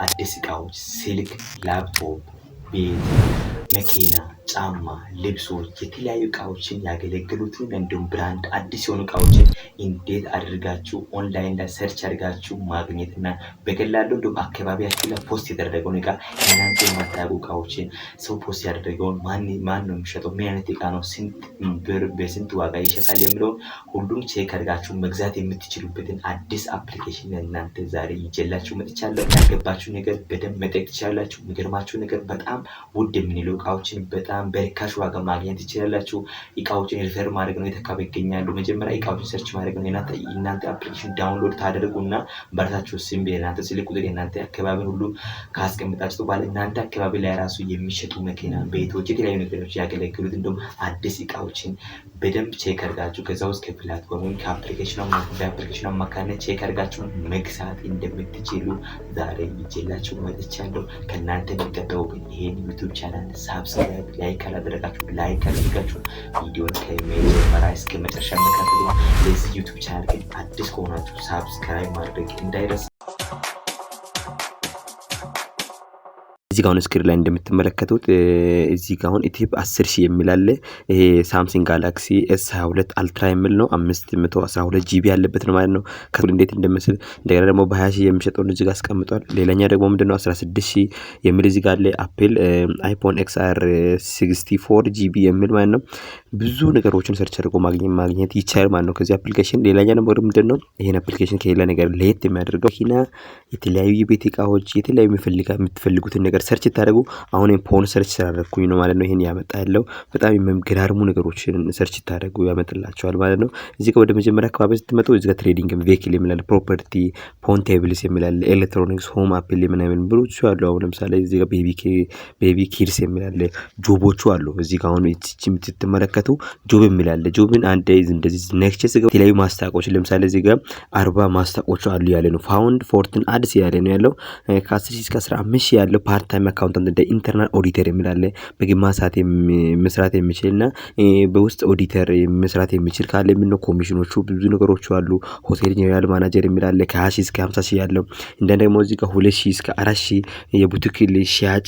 አዲስ እቃዎች፣ ስልክ፣ ላፕቶፕ፣ ቤት፣ መኪና፣ ጫማ፣ ልብሶች፣ የተለያዩ እቃዎችን ያገለገሉትን እንዲሁም brand አዲስ የሆኑ እቃዎችን እንዴት አድርጋችሁ ኦንላይን ላይ search አድርጋችሁ ማግኘት እና በቀላሉ እንዲሁም አካባቢያችሁ ላይ post የተደረገውን እቃ፣ እናንተ የማታውቁ እቃዎችን፣ ሰው post ያደረገውን፣ ማን ማን ነው የሚሸጠው፣ ምን አይነት እቃ ነው፣ ስንት ብር በስንት ዋጋ ይሸጣል የሚለውን ሁሉም check አድርጋችሁ መግዛት የምትችሉበትን አዲስ application ለእናንተ ዛሬ ይዤላችሁ መጥቻለሁ። ያልገባችሁ ነገር በደንብ መጠየቅ ትችላላችሁ። የሚገርማችሁ ነገር በጣም ውድ የምንለው እቃዎችን በጣም በርካሽ ዋጋ ማግኘት ትችላላችሁ። እቃዎችን refer ማድረግ ነው፣ የት አካባቢ ይገኛሉ። መጀመሪያ እቃዎችን search ማድረግ ነው። እናንተ application download ታደርጉና በራሳችሁ ስም፣ የእናንተ ስልክ ቁጥር፣ የእናንተ አካባቢን ሁሉ ካስቀምጣችሁ በኋላ እናንተ አካባቢ ላይ ራሱ የሚሸጡ መኪና፣ ቤቶች፣ የተለያዩ ነገሮች ያገለግሉት እንዲሁም አዲስ እቃዎችን በደንብ check አድርጋችሁ ከዛ ውስጥ ከ platform ወይም ከ application ኑ በ application ኑ አማካኝነት check አድርጋችሁ መግዛት እንደምትችሉ ዛሬ ይዤላችሁ መጥቻለሁ። ከእናንተ የሚጠበቀው ግን ይሄን YouTube channel subscribe፣ like ካላደረጋችሁ like አድርጋችሁ ቪዲዮን ከመጀመሪያ እስከ መጨረሻ መከታተሉ። ለዚህ YouTube channel ግን አዲስ ከሆናችሁ subscribe ማድረግ እንዳይረሳ። እዚህ ጋር አሁን screen ላይ እንደምትመለከቱት እዚህ ጋር አሁን ኢትዮጵ 10 ሺህ የሚል አለ። ይሄ Samsung Galaxy S 22 Ultra የሚል ነው። 512 GB ያለበት ነው ማለት ነው። እንዴት እንደምስል እንደገና ደግሞ በ20 ሺህ የሚሸጠውን እዚህ ጋር አስቀምጧል። ሌላኛ ደግሞ ምንድነው 16 ሺህ የሚል እዚህ ጋር አለ። Apple iPhone XR 64 GB የሚል ማለት ነው። ብዙ ነገሮችን search አድርጎ ማግኘት ይቻላል ማለት ነው ከዚህ application። ሌላኛ ደግሞ ምንድነው ይሄን application ከሌላ ነገር ለየት የሚያደርገው መኪና፣ የተለያዩ የቤት እቃዎች፣ የተለያዩ የምትፈልጉትን ነገር search ታደርጉ። አሁን phone search ስላደረኩኝ ነው ማለት ነው ይሄን ያመጣ ያለው። በጣም የሚገራርሙ ነገሮችን search ታደርጉ ያመጣላችኋል ማለት ነው። እዚህ ጋር ወደ መጀመሪያ አካባቢ ስትመጡ እዚህ ጋር trading vehicle የሚል አለ፣ property፣ phone tables የሚል አለ፣ electronics፣ home፣ Apple ምናምን ብሎቹ አሉ። አሁን ለምሳሌ እዚህ ጋር baby kids የሚል አለ፣ job ኦቹ አሉ። እዚህ ጋር አሁን እቺ የምትመለከቱ job የሚል አለ። Job ን አንድ እንደዚህ ነክቼ ስገባ የተለያዩ ማስታወቂያዎች፣ ለምሳሌ እዚህ ጋር 40 ማስታወቂያዎች አሉ ያለ ነው። Found 14 ads ያለ ነው ያለው። ከ10 ሺህ እስከ 15 ሺህ ያለው part time accountant እንደ internal auditor የሚል አለ። በግማሽ ሰዓት መስራት የሚችል እና በውስጥ ኦዲተር መስራት የሚችል ካለ የሚል ነው። ኮሚሽኖቹ ብዙ ነገሮቹ አሉ። Hotel general manager የሚል አለ፣ ከ20 ሺህ እስከ 50 ሺህ ያለው። እንደ ደግሞ እዚህ ጋር 2 ሺህ እስከ 4 ሺህ የቡቲክ ሽያጭ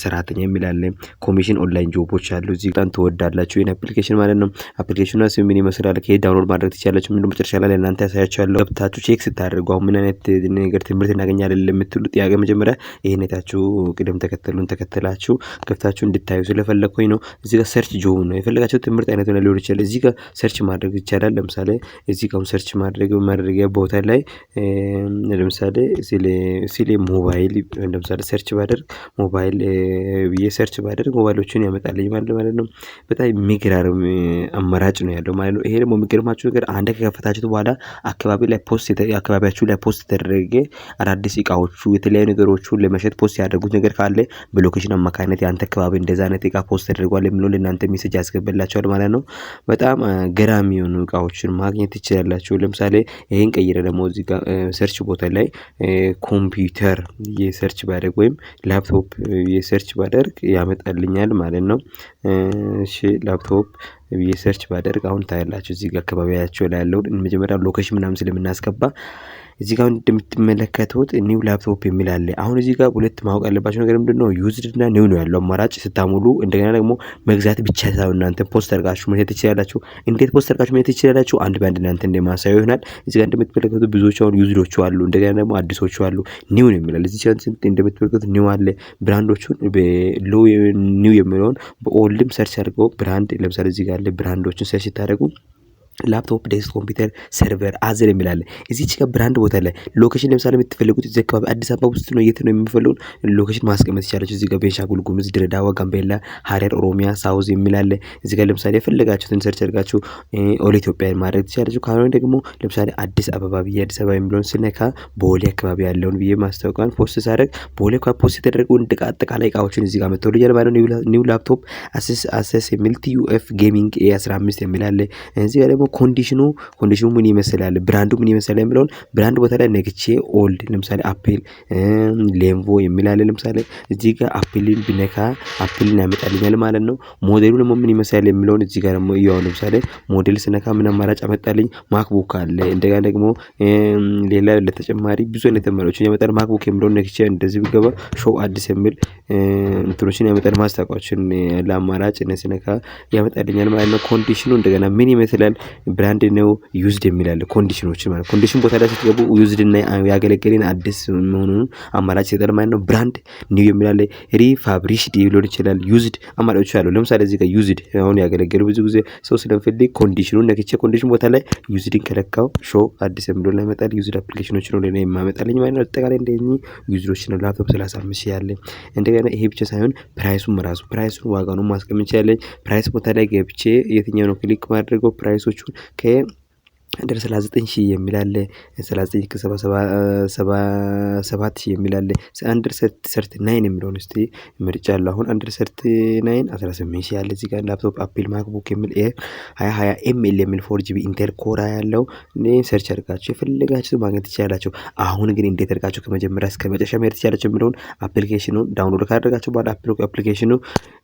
ሰራተኛ የሚል አለ። Commission online job ኦች አሉ። እዚህ በጣም ትወዳላችሁ ይሄን application ማለት ነው። Application ኑ ስም ምን ይመስላል? ከየት download ማድረግ ትችላላችሁ? ምን መጨረሻ ላይ ለእናንተ ያሳያችኋለሁ። ገብታችሁ check ስታደርጉ አሁን ምን አይነት ነገር ትምህርት እናገኛለን ለምትሉ ጥያቄ መጀመሪያ ይሄን አይታችሁ ቅደም ተከተሉን ተከተላችሁ ገብታችሁ እንድታዩ ስለፈለኩኝ ነው። እዚህ ጋር search job ነው፣ የፈለጋችሁ ትምህርት አይነት ሊሆን ይችላል። እዚህ ጋር search ማድረግ ይቻላል። ለምሳሌ እዚህ ጋር search ማድረጊያ ቦታ ላይ ለምሳሌ ስለ ሞባይል ለምሳሌ search ባደርግ፣ ሞባይል ብዬ search ባደርግ ሞባይሎችን ያመጣልኝ ማለት ነው። በጣም የሚገራርም አማራጭ ነው ያለው ማለት ነው። ይሄ ደግሞ የሚገርማችሁ ነገር አንድ ከከፈታችሁት በኋላ አካባቢ ላይ post አካባቢያችሁ ላይ post የተደረገ አዳዲስ እቃዎቹ፣ የተለያዩ ነገሮቹን ለመሸጥ post ያደረጉት ነገር ካለ በ location አማካኝነት የአንተ አካባቢ እንደዛ አይነት እቃ post ተደርጓል የሚለውን ለእናንተ message ያስገባላችኋል ማለት ነው። በጣም ገራሚ የሆኑ እቃዎችን ማግኘት ትችላላችሁ። ለምሳሌ ይሄን ቀይረ ደግሞ እዚህ ጋር search ቦታ ላይ ኮምፒውተር የ search ባደርግ ወይም ላፕቶፕ የ search ባደርግ ያመጣልኛል ማለት ነው። እሺ፣ ላፕቶፕ ብዬ search ባደርግ አሁን ታያላችሁ እዚህ ጋር አካባቢያቸው ላይ ያለውን። መጀመሪያ location ምናምን ስለምናስገባ እዚህ ጋር እንደምትመለከቱት new laptop የሚል አለ። አሁን እዚህ ጋር ሁለት ማወቅ ያለባችሁ ነገር ምንድነው? Used እና new ነው ያለው አማራጭ ስታሙሉ። እንደገና ደግሞ መግዛት ብቻ ሳይሆን እናንተ post አድርጋችሁ መሸጥ ትችላላችሁ። እንዴት post አድርጋችሁ መሸጥ ትችላላችሁ? አንድ በአንድ እናንተ እንደማሳየው ይሆናል። እዚህ ጋር እንደምትመለከቱት ብዙዎቹ አሁን used ኦቹ አሉ። እንደገና ደግሞ አዲሶቹ አሉ። New ነው የሚላል። እዚህ ጋር እንደምትመለከቱት new አለ። Brand ኦቹን በ low new የሚለውን በ old ም search አድርገው brand ለምሳሌ እዚህ ጋር አለ። Brand ኦችን search ስታደርጉ laptop፣ desk computer፣ server፣ other የሚል አለ። እዚች ጋር brand ቦታ ላይ location ለምሳሌ የምትፈልጉት እዚህ አካባቢ አዲስ አበባ ውስጥ ነው የት ነው የሚፈልጉት location ማስቀመጥ ይቻላል። እዚህ ጋር ቤንሻንጉል ጉሙዝ፣ ድሬዳዋ፣ ጋምቤላ፣ ሀረር፣ ኦሮሚያ፣ South የሚል አለ። እዚህ ጋር ለምሳሌ የፈለጋችሁትን search አድርጋችሁ all ኢትዮጵያ ማድረግ ትችላላችሁ። ካልሆነ ደግሞ ለምሳሌ አዲስ አበባ ብዬ አዲስ አበባ የሚለውን ስነካ ቦሌ አካባቢ ያለውን ብዬ ማስታወቂያን post ሳደርግ ቦሌ አካባቢ post የተደረገው አጠቃላይ እቃዎችን እዚህ ጋር መጥተውልኛል ማለት ነው። New laptop Asus የሚል TUF Gaming A 15 የሚል አለ። እዚህ ጋር ደግሞ ደግሞ condition ኑ ምን ይመስላል፣ brand ኡ ምን ይመስላል የሚለውን brand ቦታ ላይ ነክቼ old ለምሳሌ Apple፣ Lenovo የሚል አለ። ለምሳሌ እዚህ ጋር Apple ን ብነካ Apple ን ያመጣልኛል ማለት ነው። ሞዴሉ ደግሞ ምን ይመስላል የሚለውን እዚህ ጋር ደግሞ ያው ለምሳሌ ሞዴል ስነካ ምን አማራጭ አመጣልኝ? MacBook አለ። እንደገና ደግሞ ሌላ ለተጨማሪ ብዙ አይነት ተመሪዎችን ያመጣል። MacBook የሚለውን ነክቼ እንደዚህ ብገባ show ads የሚል እንትኖችን ያመጣል። ማስታወቂያዎችን ለአማራጭ ስነካ ያመጣልኛል ማለት ነው። Condition ኑ እንደገና ምን ይመስላል? Brand new፣ used የሚል አለ። Condition ኖችን ማለት condition ቦታ ላይ ስትገቡ used እና ያገለገለን አዲስ መሆኑን አማራጭ ይሰጣል ማለት ነው። Brand new የሚል አለ። Refurbished ሊሆን ይችላል። Used አማራጮች አሉ። ለምሳሌ እዚህ ጋር used አሁን ያገለገሉ ብዙ ጊዜ ሰው ስለሚፈልግ condition ኑን ነክቼ condition ቦታ ላይ used ን ከነካው show ads የሚለውን ያመጣል። Used application ኖች ነው ለኔ የማመጣልኝ ማለት ነው። አጠቃላይ እንደዚህ used ኦች ነው። ላፕቶፕ 35,000 ያለ። እንደገና ይሄ ብቻ ሳይሆን price ኡን ራሱ price ኡን ዋጋውን ማስቀመጥ እንችላለን። Price ቦታ ላይ ገብቼ የትኛው ነው click ማድረገው price ኦቹን ከ under 39,000 የሚል አለ። 39 ከ77 ሺህ የሚል አለ። Under 39 የሚለውን እስቲ ምርጫ አለው። አሁን under 39 18,000 ያለ እዚህ ጋር laptop Apple MacBook የሚል Air 2020 ML የሚል 4 GB Intel Core ያለው search አድርጋችሁ የፈለጋችሁ ማግኘት ትችላላችሁ። አሁን ግን እንዴት አድርጋችሁ ከመጀመሪያ እስከ መጨረሻ መሄድ ትችላላችሁ የሚለውን application ኑን download ካደረጋችሁ በኋላ application ኑ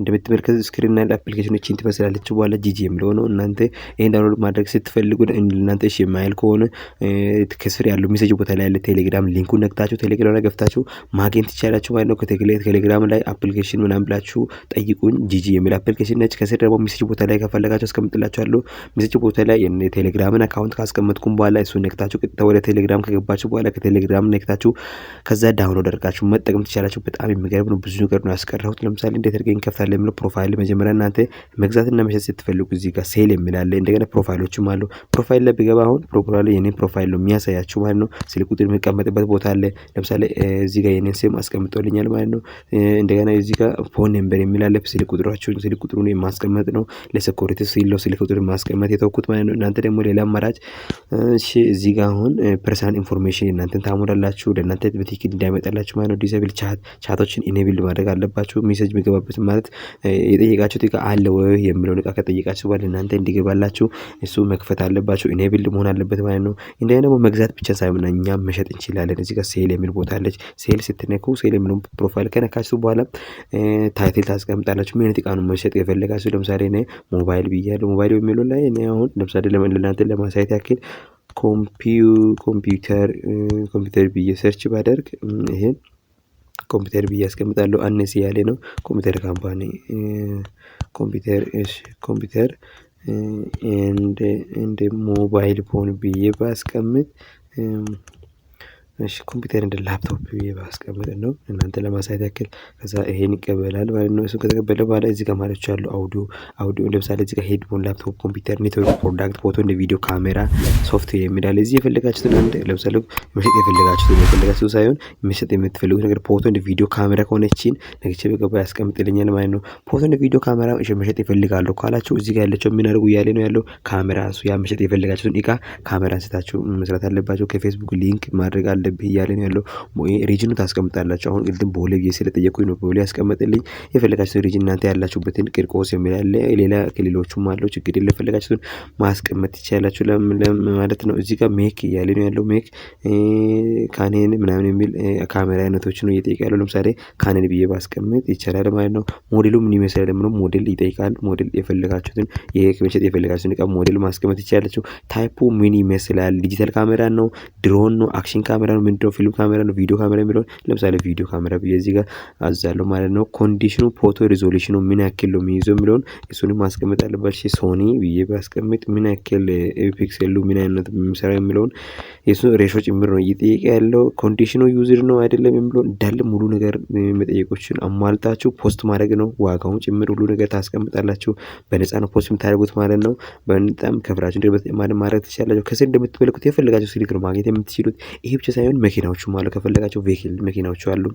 እንደምትመለከቱት screen ላይ application ኑ እቺን ትመስላለች። በኋላ ጂጂ የሚለው ነው። እናንተ ይሄን download ማድረግ ስትፈልጉ እናንተ እሺ የማይል ከሆነ ከስር ያለው message ቦታ ላይ ያለ ቴሌግራም link ኡን ነክታችሁ ቴሌግራም ላይ ገብታችሁ ማግኘት ትችላላችሁ ማለት ነው። ከቴሌግራም ላይ application ምናምን ብላችሁ ጠይቁኝ። ጂጂ የሚል application ነች። ከስር ደግሞ message ቦታ ላይ ከፈለጋችሁ አስቀምጥላችኋለሁ። Message ቦታ ላይ የቴሌግራምን account ካስቀመጥኩም በኋላ እሱን ነክታችሁ ቀጥታ ወደ ቴሌግራም ከገባችሁ በኋላ ከቴሌግራም ነክታችሁ ከዛ download አድርጋችሁ መጠቀም ትችላላችሁ። በጣም የሚገርም ነው። ብዙ ነገር ነው ያስቀረሁት። ለምሳሌ እንዴት አድርገን እንከፍታለን የሚለው profile መጀመሪያ እናንተ መግዛትና መሸጥ ስትፈልጉ እዚህ ጋር sell የሚል አለ። እንደገና profile ኦችም አሉ። Profile ላይ ብገባ አሁን profile የኔን profile ነው የሚያሳያችሁ ማለት ነው። ስልክ ቁጥር የሚቀመጥበት ቦታ አለ። ለምሳሌ እዚህ ጋር የኔን ስም አስቀምጦልኛል ማለት ነው። እንደገና እዚህ ጋር phone number የሚል አለ። ስልክ ቁጥራችሁን ስልክ ቁጥሩን የማስቀመጥ ነው። ለ security ሲል ነው ስልክ ቁጥር ማስቀመጥ የተውኩት ማለት ነው። እናንተ ደግሞ ሌላ አማራጭ እሺ፣ እዚህ ጋር አሁን personal information እናንተን ታሞላላችሁ። ለእናንተ በትክክል እንዳይመጣላችሁ ማለት ነው። Disable chat፣ chat ኦችን enable ማድረግ አለባችሁ። Message የሚገባበት ማለት የጠየቃችሁት እቃ አለ ወይ የሚለውን እቃ ከጠየቃችሁ በኋላ እናንተ እንዲገባላችሁ እሱ መክፈት አለባችሁ። Enable መሆን አለበት ማለት ነው። እንደገና ደግሞ መግዛት ብቻ ሳይሆን እኛም መሸጥ እንችላለን። እዚህ ጋር sell የሚል ቦታ አለች። Sell ስትነኩ sell የሚለውን profile ከነካችሁ በኋላ title ታስቀምጣላችሁ። ምን አይነት እቃ ነው መሸጥ የፈለጋችሁ? ለምሳሌ እኔ ሞባይል ብያለሁ። ሞባይል የሚለው ላይ እኔ አሁን ለምሳሌ ለእናንተ ለማሳየት ያክል ኮምፒውተር ብዬ search ባደርግ ይሄን ኮምፒውተር ብዬ አስቀምጣለሁ። አነስ ያለ ነው። Computer company ኮምፒውተር፣ እሺ፣ computer and mobile phone ብዬ ባስቀምጥ፣ እሺ፣ computer and laptop ብዬ ባስቀምጥ ነው እናንተ ለማሳየት ያክል። ከዛ ይሄን ይቀበላል ማለት ነው። እሱን ከተቀበለ በኋላ እዚህ ጋር ማለት አሉ አውዲዮ ለምሳሌ እዚህ ጋር headphone፣ laptop፣ computer፣ network፣ product፣ photo and video camera፣ software የሚል አለ። እዚህ የፈለጋችሁትን አንድ ለምሳሌ መሸጥ የፈለጋችሁትን የፈለጋችሁት ሳይሆን መሸጥ የምትፈልጉት ነገር photo and video camera ከሆነችን ነክቼ በገባ ያስቀምጥልኛል ማለት ነው። Photo and video camera መሸጥ ይፈልጋሉ ካላችሁ እዚህ ጋር ያለችው ምን አድርጉ እያለ ነው ያለው? ካሜራ አንሱ። ያ መሸጥ የፈለጋችሁትን እቃ ካሜራ አንስታችሁ መስራት አለባችሁ። ከፌስቡክ link ማድረግ አለብህ እያለ ነው ያለው። ሪጅኑ ታስቀምጣላችሁ። አሁን ቅድም ቦሌ ብዬ ስለጠየኩኝ ነው ቦሌ ያስቀመጥልኝ። የፈለጋችሁትን region እናንተ ያላችሁበትን ቂርቆስ የሚል አለ። ሌላ ክልሎቹም አለው። ችግር የለም። የፈለጋችሁትን ማስቀመጥ ትችላላችሁ ማለት ነው። እዚህ ጋር make እያለ ነው ያለው። Make Canon ምናምን የሚል ካሜራ አይነቶች ነው እየጠየቀ ያለው። ለምሳሌ Canon ብዬ ባስቀምጥ ይቻላል ማለት ነው። ሞዴሉ ምን ይመስላል የሚለው ሞዴል ይጠይቃል። ሞዴል የፈለጋችሁትን መሸጥ የፈለጋችሁትን እቃ ሞዴል ማስቀመጥ ትችላላችሁ። Type ኡ ምን ይመስላል? Digital camera ነው፣ ድሮን ነው፣ action camera ነው፣ ምንድነው? Film camera ነው፣ video camera የሚለውን ለምሳሌ video camera ብዬ እዚህ ጋር አዛለሁ ማለት ነው። Condition ኑ photo resolution ኑ ምን ያክል ነው የሚይዘው የሚለውን እሱንም ማስቀመጥ አለባችሁ። Sony ብዬ ባስቀምጥ ምን ያክል pixel ኡ ምን አይነት የሚሰራ የሚለውን የሱ ratio ጭምር ነው እየጠየቀ ያለው። Condition ኑ used ነው አይደለም የሚለውን እንዳለ ሙሉ ነገር መጠየቆችን አሟልታችሁ post ማድረግ ነው። ዋጋውን ጭምር ሁሉ ነገር ታስቀምጣላችሁ። በነፃ ነው post የምታደርጉት ማለት ነው። በጣም ከፍራችሁ በተጨማሪ ማድረግ ትችላላችሁ። ከስር እንደምትመለከቱት የፈለጋችሁ ስልክ ነው ማግኘት የምትችሉት። ይሄ ብቻ ሳይሆን መኪናዎቹም አሉ። ከፈለጋችሁ vehicle መኪናዎቹ አሉ።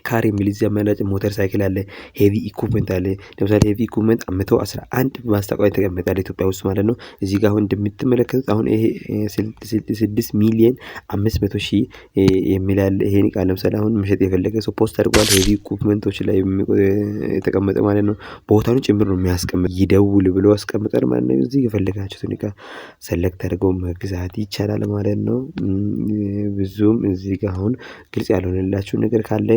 Car የሚል እዚህ አማራጭ፣ ሞተር ሳይክል አለ፣ heavy equipment አለ። ለምሳሌ heavy equipment 111 ማስታወቂያ የተቀመጠ ኢትዮጵያ ውስጥ ማለት ነው። እዚህ ጋር አሁን እንደምትመለከቱት አሁን ይሄ 6,500,000 የሚል አለ። ይሄን ቃል ለምሳሌ አሁን መሸጥ የፈለገ ሰው post አድርጓል። Heavy equipment ኦች ላይ የተቀመጠ ማለት ነው። ቦታውን ጭምር ነው የሚያስቀምጥ፣ ይደውል ብሎ አስቀምጧል ማለት ነው። እዚህ የፈለጋችሁትን እቃ select አድርገው መግዛት ይቻላል ማለት ነው። ብዙም እዚህ ጋር አሁን ግልጽ ያልሆነላችሁ ነገር ካለ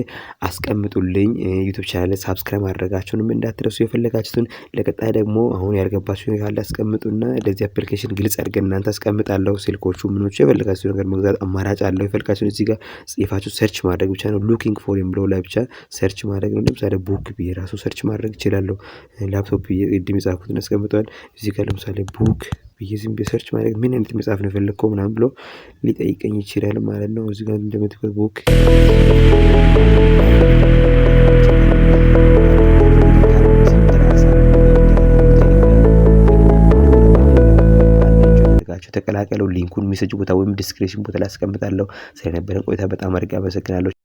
አስቀምጡልኝ። YouTube channel subscribe ማድረጋችሁንም እንዳትረሱ። የፈለጋችሁትን ለቀጣይ ደግሞ አሁን ያልገባችሁ ካለ አስቀምጡና ለዚህ application ግልጽ አድርገን እናንተ አስቀምጣለሁ። ስልኮቹ ምኖቹ የፈለጋችሁ ነገር መግዛት አማራጭ አለው። የፈለጋችሁን እዚህ ጋር ጽፋችሁ search ማድረግ ብቻ ነው። Looking for የሚለው ላይ ብቻ search ማድረግ ነው። ለምሳሌ book ብዬ ራሱ search ማድረግ እችላለሁ። ላፕቶፕ ብዬ ቅድም የጻፍኩትን አስቀምጠዋል። እዚህ ጋር ለምሳሌ book ብዬ ዝም ብዬ search ማድረግ፣ ምን አይነት መጽሐፍ ነው የፈለግከው ምናምን ብሎ ሊጠይቀኝ ይችላል ማለት ነው። እዚህ ጋር እንደምትመለከቱት book ተቀላቀሉ። Link ኡን message ቦታ ወይም description ቦታ ላይ አስቀምጣለሁ። ስለነበረን ቆይታ በጣም አድርጌ አመሰግናለሁ።